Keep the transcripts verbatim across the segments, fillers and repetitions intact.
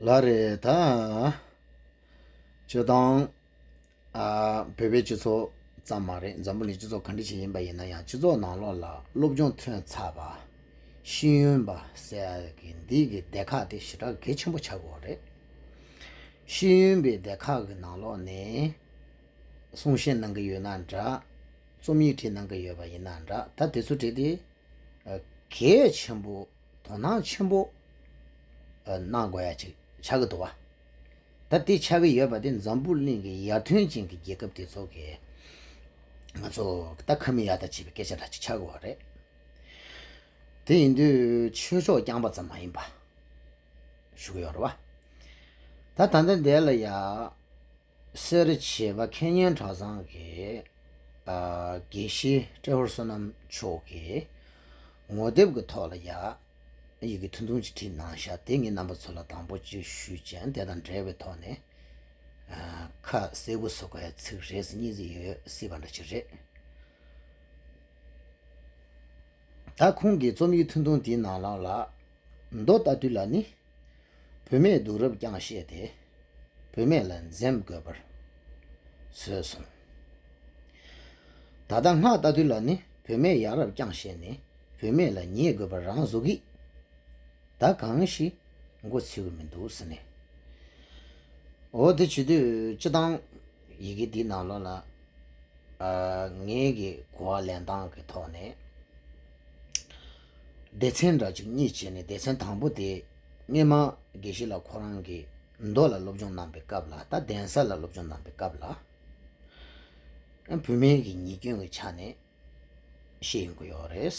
ལགས་རེད་ད། སྤྱིར་བཏང་ཨ་བོད་པའི་སྤྱི་ཚོགས་ཙམ་མ་རེད། འཛམ་བུ་གླིང་སྤྱི་ཚོགས་ག་འདྲ་ཞིག་ཡིན་པ་ཡིན་ན་ཡང་སྤྱི་ཚོགས་ནང་ལོགས་ལ་སློབ་སྦྱོང་ཐོན་ཚར་བ། ཤེས་ཡོན་པ་ཟེར་ཡ་གི་འདི་གི་སྡེ་ཁག་དེ་ཞེ་དྲག་གལ་ཆེན་པོ་ཆགས་ཀྱི་ཡོད་རེད། ཤེས་ཡོན་པའི་སྡེ་ཁག་གི་ནང་ལོགས་ནས་གསུང་བཤད་གནང་གི་ཡོད་ན་འདྲ། རྩོམ་ཡིག་བྲིས་གནང་གི་ཡོད་པ་ཡིན་ན་འདྲ། ད་དེ་ཚོ་བྲིས་ཏེ་ཨ་གལ་ཆེན་པོ་དོ་སྣང་ཆེན་པོ་ཨ་གནང་དགོས་ཡ་ཅིག་ཆགས་ཀྱི་འདུག་བ། ད་དེ་ཆགས་ཀྱི་ཡོད་པ་དེ་འཛམ་བུ་གླིང་གི་ཡར་ཐོན་ཅན་གྱི་རྒྱལ་ཁབ་དེ་ཚོ་གི་ང་ཚོ་ད་ཁ་མིག་ཡར་ལྟ་བྱེད་པའི་སྐད་ཆ་འདྲ་ཅིག་ཆགས་ཀྱི་ཡོད་རེད། དེ་ཡིན་དུས་ཆོས་ཕྱོགས་རྐྱང་པ་ཙམ་མ་ཡིན་པ་ཞུ་གི་ཡོད་རེད་བ། ད་ད་ལྟ་འདི་ལ་ཡ། སེར་བྱེས་པ་མཁས་སྙན་གྲྭ་ཚང་གི་ཨ་དགེ་བཤེས་ཏྲེ་ཧོར་བསོད་ནམས་མཆོག་གིས་ངོ་དེབ་ཀྱི་ཐོག་ལ་ཡ་ཡི་གེ་ཐུང་ཐུང་ཅིག་བྲིས་གནང་ཤག་དེ་ངས་རྣམ་པ་ཚོ་ལ་དང་པོ་ཅིག་ཞུས་ཀྱང་དེ་དང་འབྲེལ་བའི་ཐོག་ནས་ཨ་ཁ་གསལ་པོ་བཟོ་དགོས་ཡ་ཚིག་རེ་ཟིན་གཉིས་ཟིན་ཡོད་སྲིད་པ་འདྲ་ཅིག་རེད། ད་ཁོང་གི་རྩོམ་ཡིག་ཐུང་ཐུང་དེའི་ནང་ལོགས་ལ། མདོ་ལྟ་དུས་ལ་ནི། བུད་མེད་སྡུག་རུས་རྐྱང་བཤད་དེ། བུད་མེད་ལ་འཛེམ་དགོས་པར་བཟོས་སོང་། ད་ལྟ་སྔགས་ལྟ་དུས་ལ་ནི། བུད་མེད་ཡ་རབས་རྐྱང་བཤད་ནས། བུད་མེད་ལ་ཉེས་དགོས་པར་རང་བཟོ་གི། ད་གང་ཞིག་མགོ་ཚོས་ཀྱི་མི་འདུག་ཟེར་ནས། འོ་དེ་བྱེད་དུས་སྤྱི་བཏང་ཡི་གེ་འདིའི་ནང་ལོགས་ལ། ཨ་ངེད་ཀྱི་གོ་བ་ལེན་སྟངས་ཀྱི་ཐོག་ནས། སྡེ་ཚན་འདྲ་ཅིག་གཉིས་བྱས་ནས་སྡེ་ཚན་དང་པོ་དེ་སྔས་མ་དགེ་བཤེས་ལགས་ཁོ་རང་གིས་མདོ་ལ་སློབ་སྦྱོང་གནང་པའི་སྐབས་ལ། ད་གདན་ས་ལ་སློབ་སྦྱོང་གནང་པའི་སྐབས་ལ། ཨ་བུད་མེད་ཀྱི་ཉེས་སྐྱོན་གྱི་ཆ་ནས་བཤད་ཡོང་གི་ཡོད་རེད།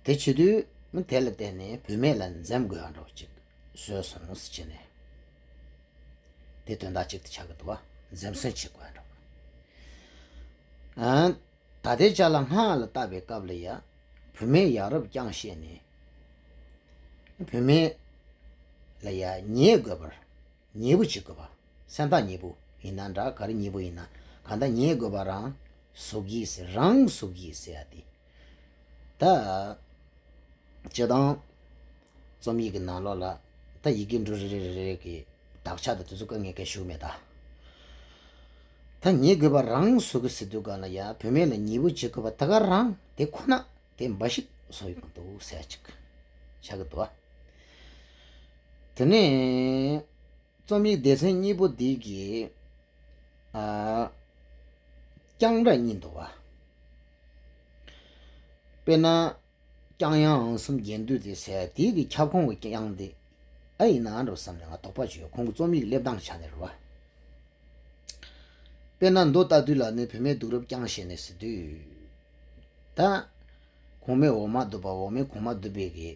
དེ་བྱེད་དུས་དེ་ལ་བརྟེན་ནས་བུད་མེད་ལ་འཛེམ་དགོས་ཡ་འདྲ་བོ་ཅིག་བཟོས་སོང་ཟེར་བྱས་ནས། དེ་དོན་དག་ཅིག་ཏུ་ཆགས་ཀྱི་འདུག་བ། འཛེམ་ཟོན་བྱེད་དགོས་ཡ་འདྲ་བོ། ཨ། ད་ལྟའི་ཆ་ལ་སྔགས་ལ་བལྟ་བའི་སྐབས་ལ་ཡ། བུད་མེད་ཡ་རབས་རྐྱང་བཤད་ནས། བུད་མེད་ལ་ཡ་ཉེས་དགོས་པར། ཉེས་པོ་བྱེད་དགོས་པ། སེམས་ཐག་ཉེས་པོ་ཡིན་ན་འདྲ། ག་རེ་ཉེས་པོ་ཡིན་ན། གང་ལྟར་ཉེས་དགོས་པ་རང་བཟོ་གི་ཟེར། རང་བཟོ་གི་ཟེར་ཡ་དེ། ད། སྤྱིར་བཏང་། རྩོམ་ཡིག་གི་ནང་ལོགས་ལ། ད་ཡི་གེ་འབྲུ་རེ་རེ་རེ་རེ་གི་དག་ཆ་དང་དེ་ཚོ་ཀ་ངས་སྐད་ཞུ་མེད་ད། ད་ཉེས་དགོས་པ་རང་བཟོ་གི་ཟེར་དུས་གང་ལ་ཡ་བུད་མེད་ལ་ཉེས་པོ་བྱེད་དགོས་པ་ད་ག་རང་དེ་ཁོ་ན་དེ་འབའ་ཞིག་བཟོ་ཡོང་གི་འདུག་ཟེར་ཅིག་ཆགས་ཀྱི་འདུག་བ། དེ་ནས་རྩོམ་ཡིག་སྡེ་ཚན་གཉིས་པོ་འདི་གི་ཨ་རྐྱང་འདྲ་གཉིས་འདུག་བ། དཔེར་ན། རྐྱང་དབྱངས་ཨང་གསུམ་རྒྱན་སྡུད་དེ་ཟེར་དེའི་གི་ཁྱབ་ཁོངས་ཀྱི་རྐྱང་དེ་ཨ་ཡིན་ན་འགྲོ་བསམ་ནས་ང་དོགས་པ་བྱོས། ཁོང་གི་རྩོམ་ཡིག་སླེབས་སྟངས་ཆ་ནས་རེད་བ། དཔེར་ན་མདོ་ལྟ་དུས་ལ་ནི་བུད་མེད་སྡུག་རུས་རྐྱང་བཤད་ནས་ཟེར་དུས། ད། གོང་མའི་འོག་མ་སྡུད་པ། འོག་མའི་གོང་མ་སྡུད་པའི་གི།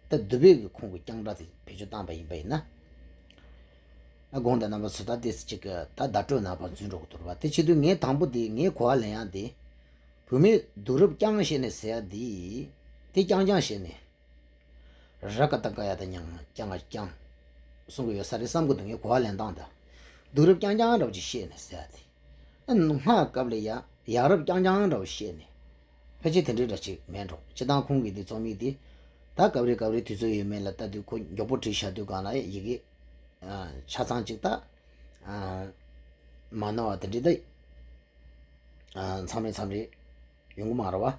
ད་སྡུད་པའི་གི་ཁོང་གི་རྐྱང་སྒྲ་དེ་བེད་སྤྱོད་བཏང་པ་ཡིན་པ་ཡིན་ན། ཨ་དགོངས་དག་རྣམ་པ་ཚོ་ད་དེ་ཅིག་གི་ད་བརྡ་སྤྲོད་ནང་ཕར་འཛུལ་འགྲོ་གི་འདུག་རེད་བ། དེ་བྱེད་དུས་ངས་དང་པོ་དེ་ངའི་གོ་བ་ལེན་ཡག་དེ། བུད་མེད་སྡུག་རུས་རྐྱང་བཤད་ནས་ཟེར་ཡ་འདི། དེ་རྐྱང་རྐྱང་བཤད་ནས། ར་ཀ་ཏ་ཀ་ཡ་ད་རྐྱང་རྐྱང་རྐྱང་། གསུང་གི་ཡོད་ས་རེད་བསམ་གི་འདུག་ངའི་གོ་བ་ལེན་སྟངས་ད། སྡུག་རུས་རྐྱང་རྐྱང་འདྲ་བོ་ཅིག་བཤད་ནས་ཟེར་ཡ་དེ། ཨ་སྔགས་སྐབས་ལ་ཡ་ཡ་རབས་རྐྱང་རྐྱང་འདྲ་བོ་བཤད་ནས། ཕལ་ཆེར་དེ་འདྲའི་འདྲ་ཅིག་མེད་འགྲོ། སྤྱིར་བཏང་ཁོང་གིས་འདི་རྩོམ་ཡིག་འདི། ད་སྐབས་རེ་སྐབས་རེ་དུས་ཚོད་ཡོད་མེད་ལ་ལྟ་དུས་ཁོ་མགྱོགས་པོ་བྲིས་བཞག་དུས་གང་ལ་ཡི་གེ་ཆ་ཚང་ཅིག་ད། མ་ནོར་བ་དེ་འདྲའི་ད། མཚམས་རེ་མཚམས་རེ་ཡོང་གི་མ་རེད་བ།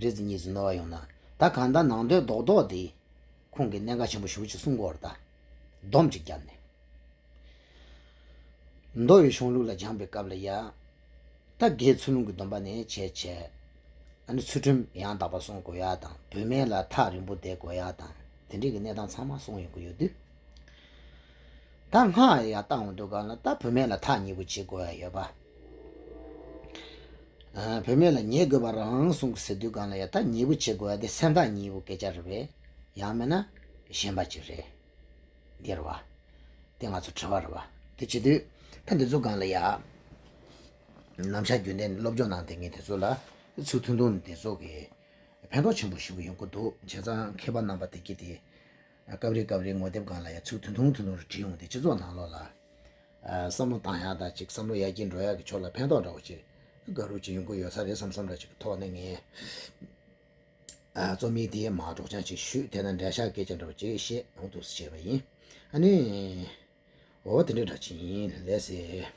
རེ་ཟིན་གཉིས་ཟིན་ནོར་བ་ཡོང་ན། ད་གང་ལྟར་ནང་དོན་རྡོག་རྡོག་དེ་ཁོང་གིས་གནད་འགག་ཆེན་པོ་ཞེ་པོ་ཅིག་གསུང་གི་ཡོད་རེད་ད། སྡོམ་ཅིག་བརྒྱབ་ནས། མདོ་ཡི་གཞུང་ལུགས་ལ་སྦྱངས་པའི་སྐབས་ལ་ཡ། ད་དགེ་ཚུལ་སློང་གི་སྡོམ་པ་ནས་བྱས་བྱས། ཨ་ནི་ཚུལ་ཁྲིམས་ཡང་དག་པ་སྲུང་དགོས་ཡ་དང་། བུད་མེད་ལ་ཐག་རིང་པོ་བསྡད་དགོས་ཡ་དང་། དེ་འདྲའི་གི་གནས་སྟངས་ཚང་མ་གསུངས་ཡོང་གི་ཡོད་དུས། ད་སྔགས་ཡ་བཏང་འོང་དུས་གང་ལ་ད་བུད་མེད་ལ་ཐག་ཉེ་པོ་བྱེད་དགོས་ཡ་ཡོད་པ། ཨ་བུད་མེད་ལ་ཉེས་དགོས་པ་རང་གསུང་གི་ཟེར་དུས་གང་ལ་ཡ་ད་ཉེ་པོ་བྱེད་དགོས་ཡ་དེ་སེམས་ཐག་ཉེ་པོ་སྐད་ཆ་རེད་པས། ཡང་མིན་ན་ཞེན་པ་ཅིག་རེད། འདི་རེད་བ། དེ་ང་ཚོ་དྲི་བ་རེད་བ། དེ་བྱེད་དུས་ད་འདི་ཚོ་སྒང་ལ་ཡ། རྣམ་གཞག་རྒྱུན་ལྡན་སློབ་སྦྱོང་གནང་བསྡད་མཁན་དེ་ཚོ་ལ་ཚིག་ཐུང་ཐུང་འདི་ཚོ་གི་ཕན་ཐོགས་ཆེན་པོ་ཞེ་པོ་ཡོང་གི་འདུག་བྱས་ཙང་མཁས་པ་རྣམ་པ་དེ་གྱིས་དེ་སྐབས་རེ་སྐབས་རེ་ངོ་དེབ་སྒང་ལ་ཡ་ཚིག་ཐུང་ཐུང་ཐུང་ཐུང་རེ་བྲིས་ཡོང་དེ་སྤྱི་ཚོགས་ནང་ལོགས་ལ་བསམ་བློ་བཏང་ཡག་དང་ཅིག་བསམ་བློ་ཡར་རྒྱས་འགྲོ་ཡག་གི་ཕྱོགས་ལ་ཕན་ཐོགས་འདྲ་བོ་ཅིག་དགའ་རབ་ཅིག་ཡོང་གི་ཡོད་ས་རེད་བསམ་བསམ་འདྲ་ཅིག་གི་ཐོག་ནས་ངས། ཨ་རྩོམ་ཡིག་དེ་མར་སྒྲོག་སྦྱང་ཅིག་ཞུས། དེ་ན་འགྲེལ་བཤད་སྐད་ཆ་འདྲ་བོ་ཅིག་བཤད་ཡོང་འདུག་ཟེར་བྱས་པ་ཡིན། ཨ་ནི། འོ་དེ་འདྲ་འདྲ་ཅིག་ཡིན་ལགས་སེ།